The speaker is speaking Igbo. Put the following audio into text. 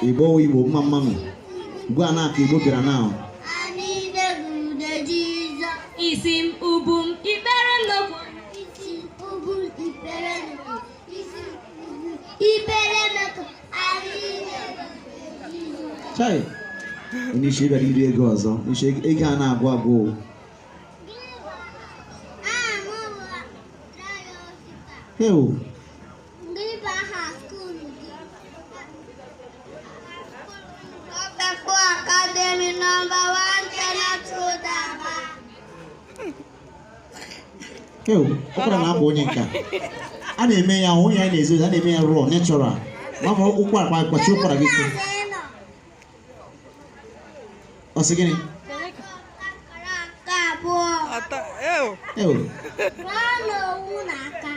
Igbo Igbo, mma mma nụ. Ugbu a na-aka Igbo bịara na Isi m, ubu m, ikpere m n'okwu. Isi ubu ikpere n'okwu. Isi ubu ikpere n'okwu. Anyị Chai, onye isi bịara iri ego ọzọ. Isi ego a na-agwụ agwụ o. Aha m bụ Trayosika. Heo. Gịnị bụ aha school gị? Ọpepụ Academy number 1 Kenneth Road, Aba. Heo, ụkwara na-abụ onye nka. A na-eme ya onye a na-ezo ezo, a na-eme ya raw, natural. Ma ọ bụ ụkwara kwa kwachi ụkwara gị ike. Ọ sị gịnị? Akara nke abụọ. Atọ, eo. Heo. Rụọ n'owu n'aka.